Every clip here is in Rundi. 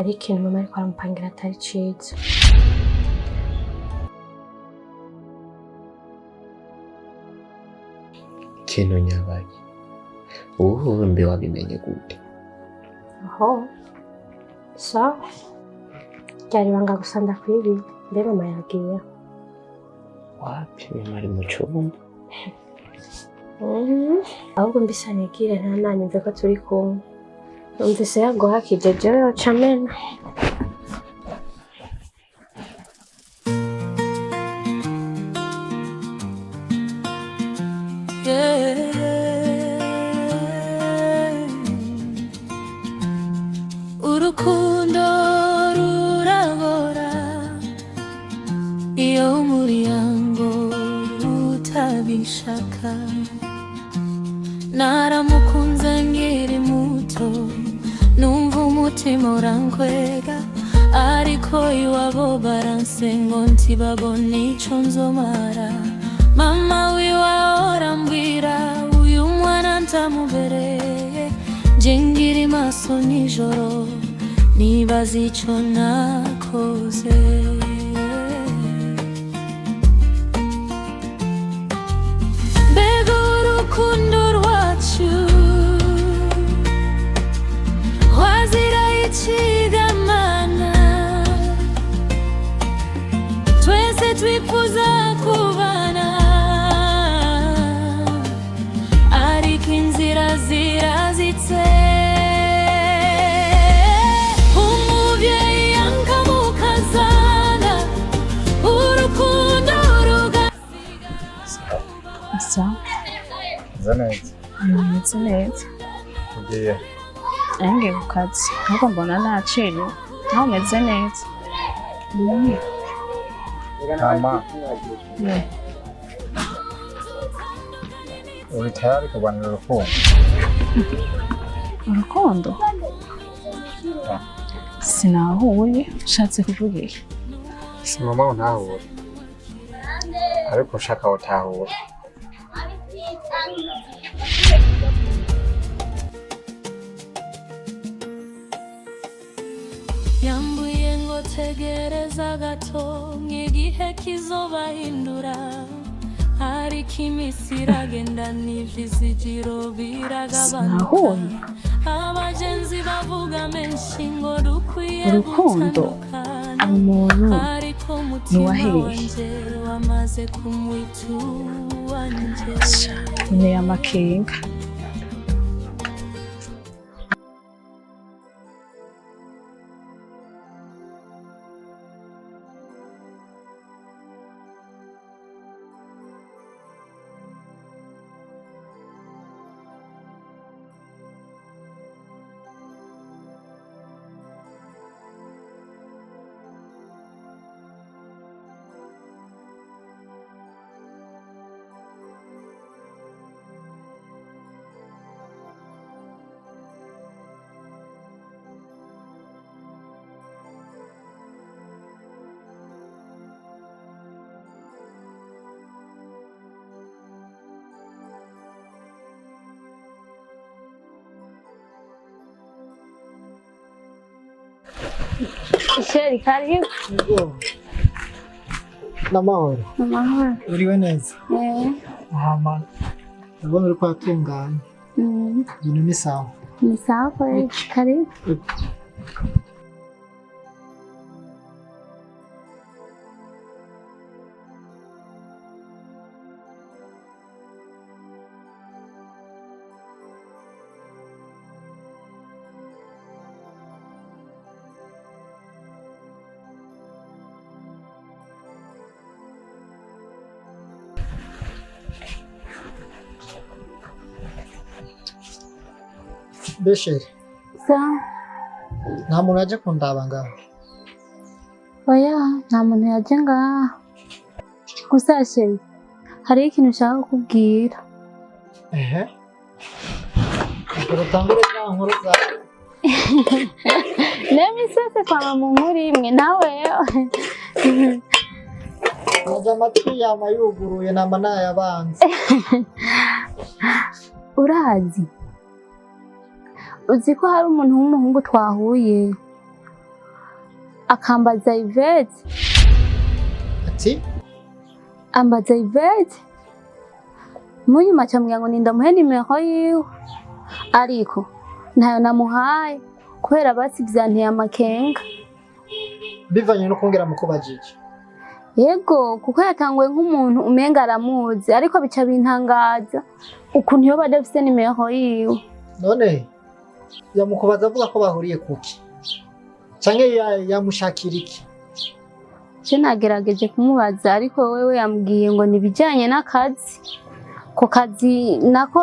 Hari ikintu mama ariko aramupangira atari ciza. Ikintu nyabaye wowe mbe wabimenye gute? Aho sawa, ryari ibanga gusa ndakwibiye. Mbe mama yagiye? Wapi, mama ari mu cumba. Ahubwo mbisa nigire nta nanyumve ko turi kumwe. Numvise yaguhakije jewe yoca amena. Urukundo rurabora iyo umuryango utabishaka. Naramukunze nkiri muto, numva umutima urankwega, ariko iwabo baranse ngo ntibabone ico nzomara. Mama wiwe ahora ambwira uyu mwana ntamubereye. Nje ngira maso nijoro nibaza ico nakoze. Mbega urukundo rwacu rwazira ikigamana, twese twifuza kubana, ariko inzira zirazitse. Umuvyeyi yankamukazana urukundo rugasigara. Sawa. Meze neza. Meze neza. Ugiye? Nange ku kazi, ariko mbona nacerewe. Nawe umeze neza? Hama uri tayari kurwanira urukundo? Urukundo? Sinahuye, ushatse kuvuga iki? Si mama untahura, ariko ushaka utahura. Yambuye ngo tegereza gato nk'igihe kizobahindura, ariko iminsi iragenda n'ivyizigiro biragabanuka. Sinahuye. Abagenzi bavuga menshi ngo dukwiye Urukundo? gutandukana, Umuntu ariko umutima nuwahehe? wanje wamaze kumwita uwanje. Nteye amakenga. Chéri, karibu. N'amahoro. Amahoro. Uriwe neza? Eh. Hama ndabona uriko uratunganya ibintu, ni sawa? Ni sawa kweli. Karibu. Mbe chérie? Sawa. Nta muntu yaje kundaba ngaho? Oya, nta muntu yaje ngaha. Gusa chéri, hariho ikintu nshaka kukubwira. Ehe, ubwo utangure za nkuru zawe. Rero misi yose twama mu nkuru imwe nawe. Maze amatwi yama yuguruye, nama nayabanze. Urazi, uzi ko hari umuntu w'umuhungu twahuye. Akambaza Yvette. Ati? Ambaza Yvette. Munyuma acambwira ngo nindamuhe nimero yiwe. Ariko ntayo namuhaye kubera basi vyanteye amakenga. Bivanye no kongera mukubajije. Yego, kuko yatanguye nk'umuntu umenga aramuzi, ariko bica bintangaza ukuntu yoba adafise nimero yiwe. None yamukubaza avuga ko bahuriye kuki? Canke yamushakira iki? Je nagerageje kumubaza, ariko wewe yambwiye ngo ni ibijanye n'akazi. Ku kazi nako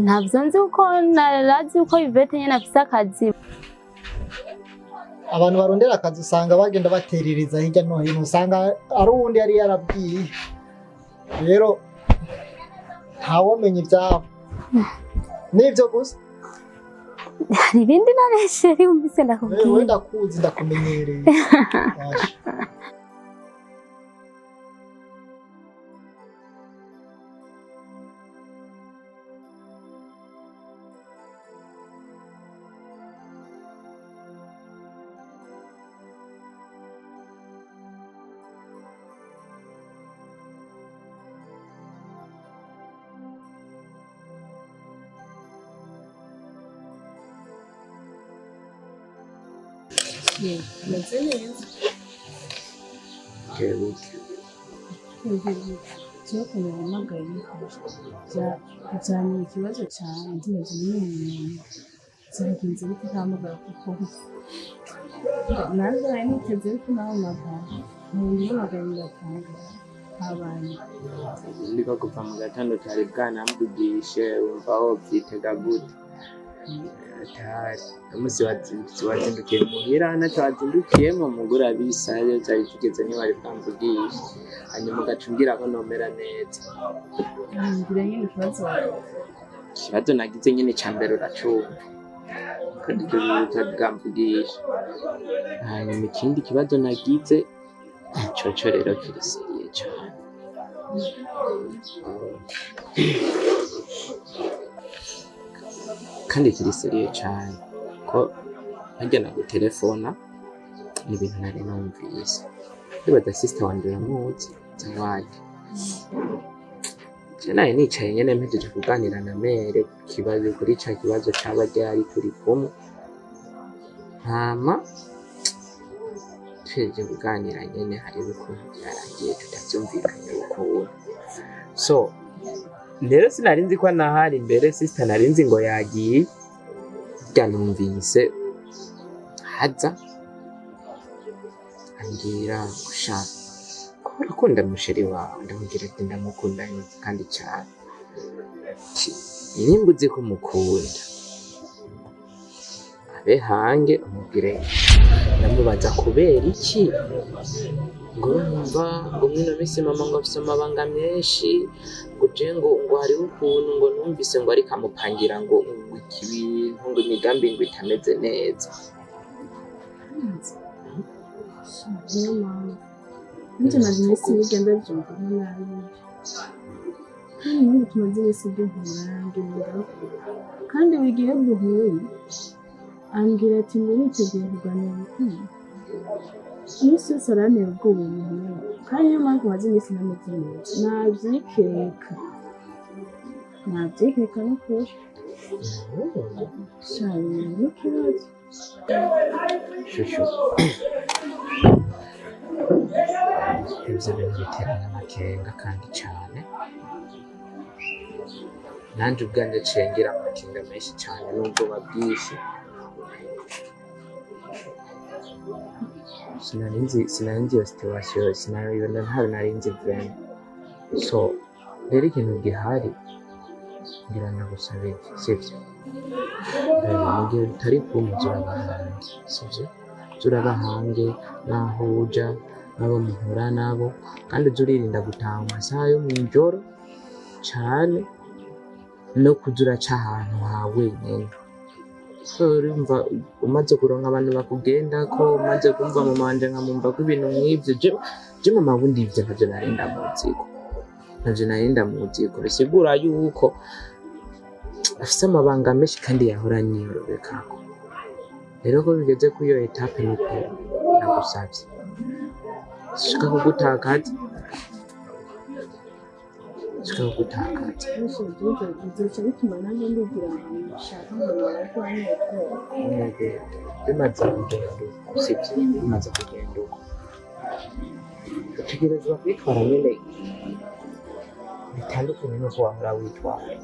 ntavyo nzi, kuko narazi uko Yvette nyene afise akazi. Abantu barondera akazi usanga bagenda baterereza hirya no hino, usanga ari uwundi yari yarabwiye. Rero ntawomenya ivyabo. Nivyo gusa. Hari ibindi nareshe yumvise ndakubwiye. Wewe ndakuzi, ndakumenyereye. Basha. Meze neza. Kebuke. Jewe ukuntu wahamagaye byanyura ikibazo cyane, ndimeze n'umuntu byagenze bite ntahamagara, kuko nanjye nari niteze yuko nahamagara ntihamagara, ndatangara habaye. Ndiko kuva mu gatondo utari bwanamvugishe, wumva wovyitega gute? Atari umunsi wazindukiye muhira, naco wazindukiyemo mugura bisayo zari zigeze, ntiwari bwamvugishe, hanyuma ugaca umbwira ko nomera neza. Ngira nyine ikibazo wawe. Ikibazo nagize nyene ca mbere uracumva kandi ivyo bintu utari bwamvugishe. Hanyuma ikindi kibazo nagize coco rero kiri sérieux cane kandi kiri sérieux cane, ko harya nagutelefona ni ibintu nari numvise. Ndibaza sister wanje uramuzi, Zawadi. Je nari nicaye nyene mpejeje kuganira na mère ku kibazo, kuri ca kibazo caba ryari turi kumwe, hama tuhejeje kuganira nyene hariho ukuntu vyarangiye tutavyumvikanye ukuntu. So rero sinari nzi ko anahari imbere sister, nari nzi ngo yagiye. Burya numvise haza ambwira gusha ko urakunda mu chéri wawe. Ndamubwira ati ndamukunda kandi cyane. Ati, nimba uzi ko umukunda abe hange umubwire. Ndamubaza kubera iki, ngo urumva ngo mwino minsi mama ngo afise amabanga menshi, ngo je ngo hariho ukuntu ngo numvise ngo ariko amupangira ngo ikibintu, ngo imigambi ngo itameze neza. Niyo mpamvu nanjye maze iminsi hirya ndabyumva nka nabi, kandi n'ubu tumaze iminsi duhura mbwira ndabakunda, kandi buri gihe iyo duhuye ambwira ati ngo niteguye kurwanira urukundo. Iminsi yose arantera ubwoba umuhungu, kandi niyo mpamvu maze iminsi ntameze neza. Nabyikeka, nabyikeka n'ukuri sha, n'ikibazo. Chouchou, ivyo bintu biterana amakenga kandi cane. Nanje ubwanje cengera amakenga menshi cane n'ubwoba bwinshi. Sinari nzi iyo situation, sinabibona, ntayo nari nzi vraiment. So rero ikintu gihari, ngira ndagusabe iki, sivyo? Mu gihe tutari kumwe uzuraba hange, sivyo? Uzuraba hange naho uja n'abo muhura nabo, kandi uze uririnda gutaha mu masaha yo mw'ijoro cane, no kuza uraca ahantu ha wenyene. So urumva umaze kuronka abantu bakugendako, umaze kumva mama wanje nkamwumva ko ibintu nk'ivyo, je mama bundi ivyo ntavyo nari ndamuziko, ntavyo nari ndamuziko. Bisigura yuko afise amabanga menshi kandi yahora anyiyorobekako. Rero ko bigeze kuri iyo étape, nuko nagusaba Ndagusavye, sishaka kugutakaza, sishaka kugutakaza. Bizoca bituma nanjye ndigira ahantu nshaka ngo ariko ubwoba. Mwebwe bimaze kugenda uko, sibyo? Bimaze kugenda uko, utegerezwa kwitwara nyine bitandukanye n'uko wahora witwara,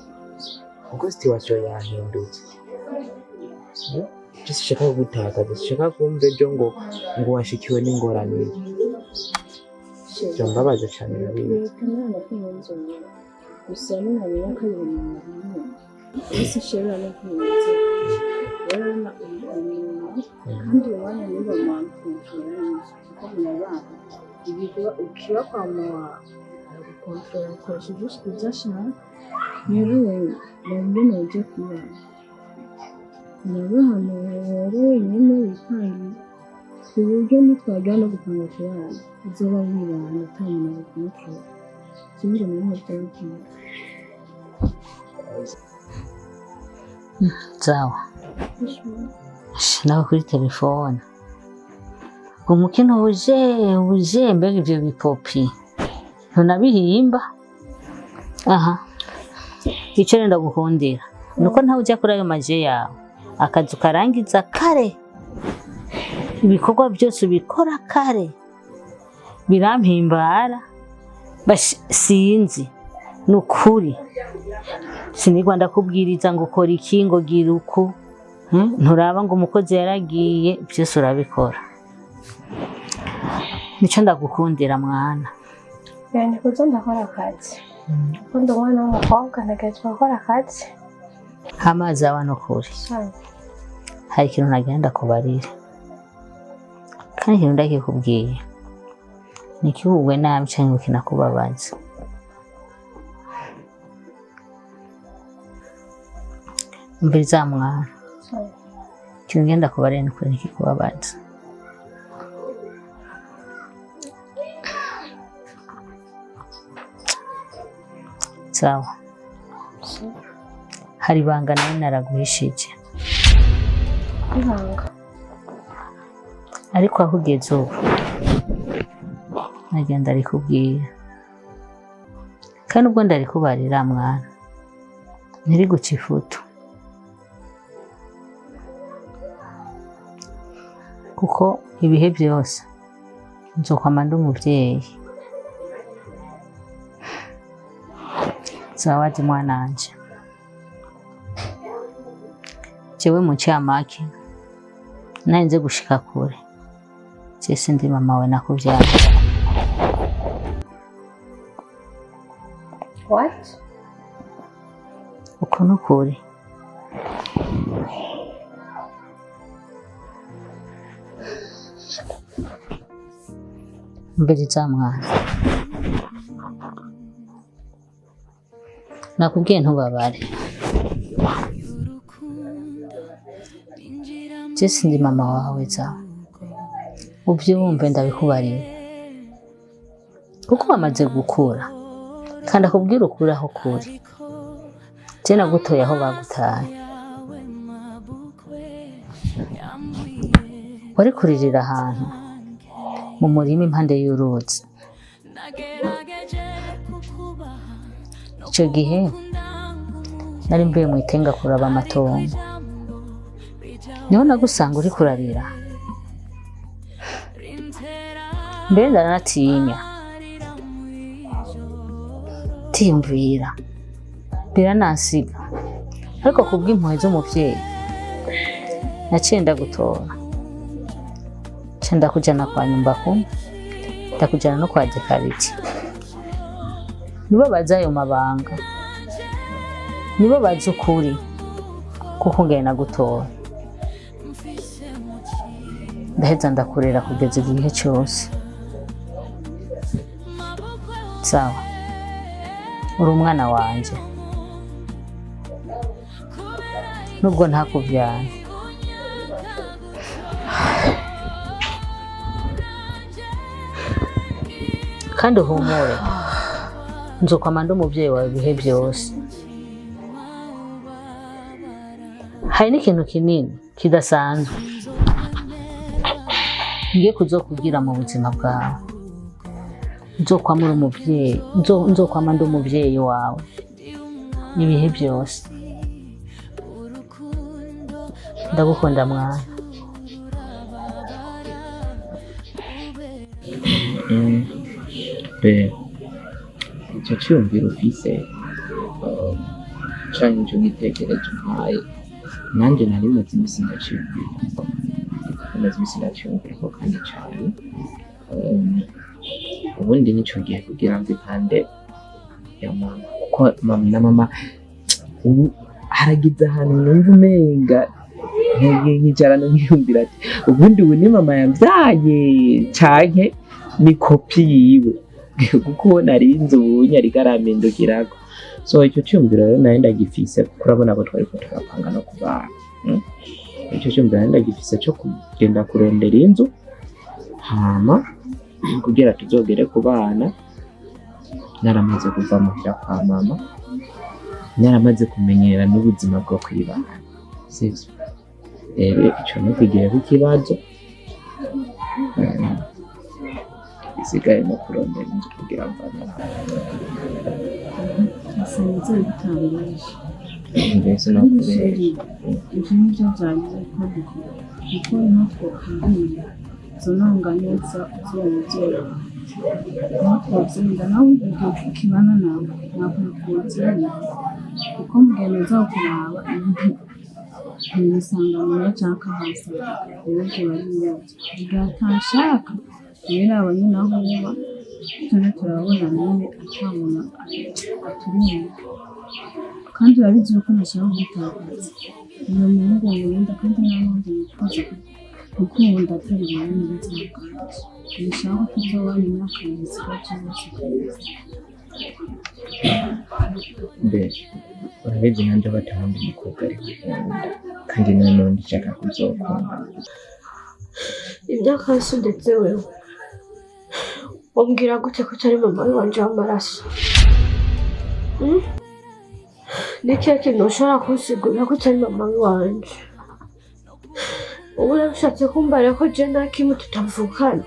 kuko situation yahindutse. Je sinshaka kugutakaza, sinshaka kumva ejo ngo washikiwe n'ingorane. Byambabaza cyane, urabizi. Reka nta kumwe nzongera gusa ninamenya ko ari umuntu ese shera no kumenya rero na umuntu kandi uyu mwanya niba mwankontorora neza kuko murabana ibikorwa ukiba kwa mama wawe aragukontorora ukoresha ibyo ashaka. Rero bambona ujya kubana uraba ahantu waba wenyine wipangiye ku buryo nitwagera no gupanga kubana uzoba wibana ata muntu agukontorora. Ikindi nawe byabwiye. Sawa. Nawe kuri telefone ngo umukino uje uje, mbega ivyo bipopi ntunabihimba. Aha ico rero ndagukundira nuko ntawe ujya kuri ayo maje yawe, akazi ukarangiza kare, ibikorwa byose ubikora kare, birampimbara. Sinzi nukuri sinigwa ndakubwiriza ngo ukora iki, ngo gira uku. Nturaba ngo umukozi yaragiye, byose urabikora. Nico ndagukundira mwana. Ni kuza ndakora akazi kuko ndi umwana w'umukobwa, ntegerezwa gukora akazi. Amazi aba nukuri. Hari ikintu nagenda kubarira kandi ikintu ndakikubwiye ntikihugwe nabi canke ngo kinakubabaza. Umviriza mwana, ikintu ngenda kubarira nukuri ntikikubabaza. Sawa, hari ibanga nawe naraguhishije. Ibanga? Ariko aho ugeze ubu nagenda rikubwira, kandi ubwo ndarikubarira mwana ntiriguca ifutu, kuko ibihe byose nzokwama ndi umuvyeyi. Zawadi mwananje, jewe mu ncamake narinze gushika kure, je sindi mama we nakuvyara. What? Uko nukuri. Mbere mwana, nakubwiye ntubabare, je sindi mama wawe. Za ubyumve, ndabikubarira kuko wamaze gukura, kandi akubwira ukuri aho kuri. Je nagutoye aho bagutaye, wari kuririra ahantu mu murima impande y'uruzi. Icyo gihe nari mvuye mu itenga kuraba amatongo, niho nagusanga uri kurarira. Mbere ndaranatinya, tiyumvira biranansiga, ariko kubw'impuhwe z'umuvyeyi naciye ndagutora, nca ndakujana kwa nyumba kumwe, ndakujana no kwa dekariti. Nibo bazi ayo mabanga, nibo bazi ukuri kuko ngene nagutora, ndaheza ndakurera kugeza igihe cyose. Sawa, uri umwana wanje nubwo ntakuvyara. Kandi uhumure, nzokwama ndi umuvyeyi wawe ibihe byose. Hari n'ikintu kinini kidasanzwe. Ngiye kuzokugira mu buzima bwawe, nzokwama uri umuvyeyi, nzokwama ndi umuvyeyi wawe ibihe byose. Ndagukunda mwana. Be icyo cyiyumviro ufise, canke ico gitekerezo umpaye, nanjye nari maze iminsi ndaciyumvira, maze iminsi ndaciyumvirako kandi cane. Ubundi nico gihe kugira ngo impande ya mama, kuko mama na mama ubu haragize ahantu numva umenga nkicarana nkiyumvira ati ubundi ubu ni mama yambyaye canke ni kopi yiwe, kuko uwo narinzi ubunye ariko arampindukirako. So icyo cyumviro rero nari ndagifise, kuko urabona ko twariko turapanga no kubana. Icyo cyumviro nari ndagifise cyo kugenda kurondera inzu, hama kugira tuzogere ku bana naramaze kuva muhira kwa mama, naramaze kumenyera n'ubuzima bwo kwibana, sivyo? Rero ico ntukigireko ikibazo. Isigaye no kurondera inzu kugira mvane. Sinzi gutangaje. Mbese no kubera Ibyo ni byo byagize ko dukora, kuko natwakubwiye izo ntonganya z'uwo mubyeyi wawe ntitwabyemera nawe igihe ukibana nawe ntabwo twabyemera, kuko mugenda uza kuraba ibintu ntibisanga mu cyangwa akahasanga, rero biba ari ibibazo igihe atashaka. Rero aba nyine aho uba tujye turabona nyine ata muntu aturi inyuma, kandi urabizi yuko ntashaka kugutakaza. Ni umuhungu nkunda kandi nta n'undi nifuza gukunda atari wowe mu buzima bwanjye. Sinshaka ko tuzobana imyaka isigaje yose kabisa. Mbe urabizi nanjye batahandi umukobwa ari gukunda, kandi noneho ndashaka kuzokunda. Imyaka yose ndetse wewe umbwira gute ko utari mama wanje w'amaraso? Mm? Ni ikihe kintu ushobora kunsigurira ko utari mama wanje? Ubu urabishatse kumbara ko je na Kim tutavukana?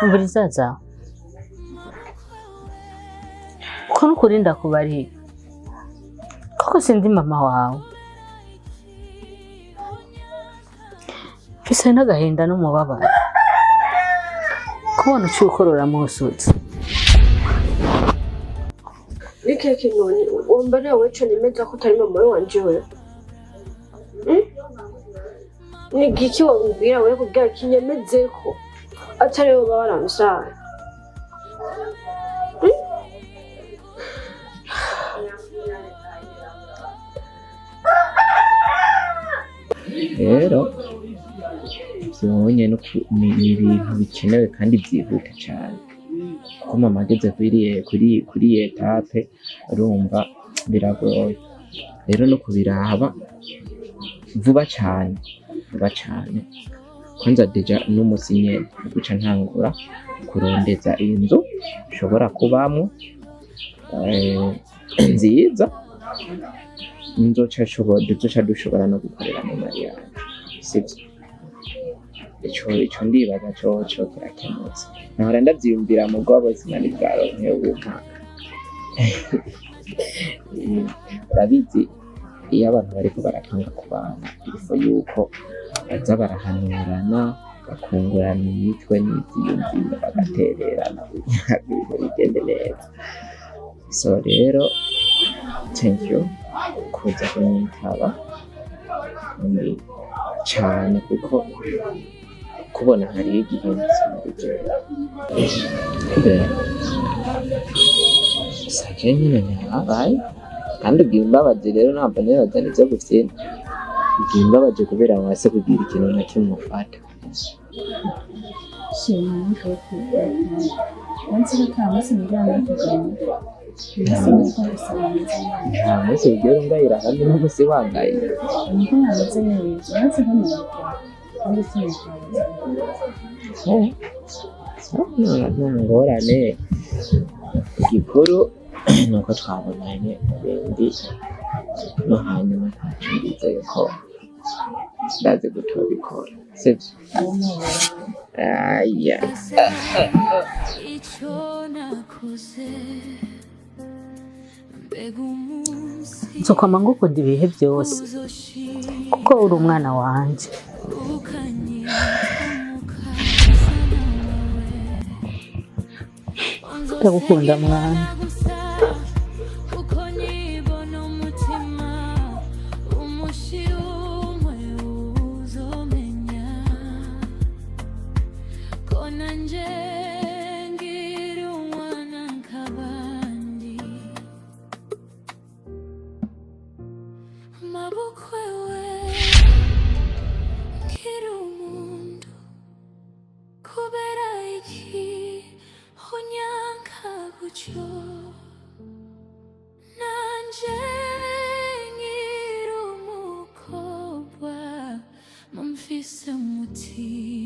Umviriza, uko nukurinda kubariga koko sindi mama wawe, mfise n'agahinda n'umubabaro kubona uciye ukorora musutse. Ni ikihe kintu wambariye wewe nemeza ko utari mama wanje wewe? Mm? Ni igiki wambwira wewe kugira kinyemeze ko atari wowe waramvyaye? Mm? Rero vyonye no ni ibintu bikenewe kandi byihuta cyane, kuko mama ageze kuri iyi etape urumva biragoye. Rero no kubiraba vuba cyane, vuba cyane. Kwanza déjà n'umusi nyene guca ntangura kurondeza inzu nshobora kubamwo, nziza, nzoca nshobora duzoca dushobora no gukorera mu mariage, sivyo? Ico ndibaza coco kirakemutse. Nahora ndavyiyumvira mugabo sinari bwaronke ubunka. Urabizi iyo abantu bariko barapanga kubana, ifo yuko baza barahanurana, bakungurana imitwe n'ivyiyumviro, bagatererana kugira ngo ibintu bigende neza. So rero thank you kuza kunyitaba ni cane, kuko kubona hariho igihe sinabigera. Saje nyene ntihabaye kandi ubwira imbabazi. Rero ntabwo nibaza nivyo gufyina, ubwira imbabazi kubera wase kugira ikintu na kimwe ufata. Shima ntuke munsi y'akamunsi mujyana kuganira mbese nuko gusa bameze neza. Nta munsi ugera ungayira kandi n'umunsi wangaye. Niko bameze neza uretse ko nabikora kandi sinabikora. Nta ngorane. Igikuru ni uko twabonanye, ibindi no hanyuma ntaco, ndizeye ko ndazi gutobikora, sivyo? Aya. Icyo nakoze, mbega umunsi Nzokwama ngukunda ibihe byose uzoshira kuko uri umwana wanje. Ukanyita umukazana wawe. Ndagukunda mwana. Gusa uko nibona umutima umushi umwe uzomenya ko nanje ngira umwana nk'abandi. Mabukwe we, ngira umuntu, kubera iki unyanka gutyo? Nanje nkiri umukobwa mumfise umutima.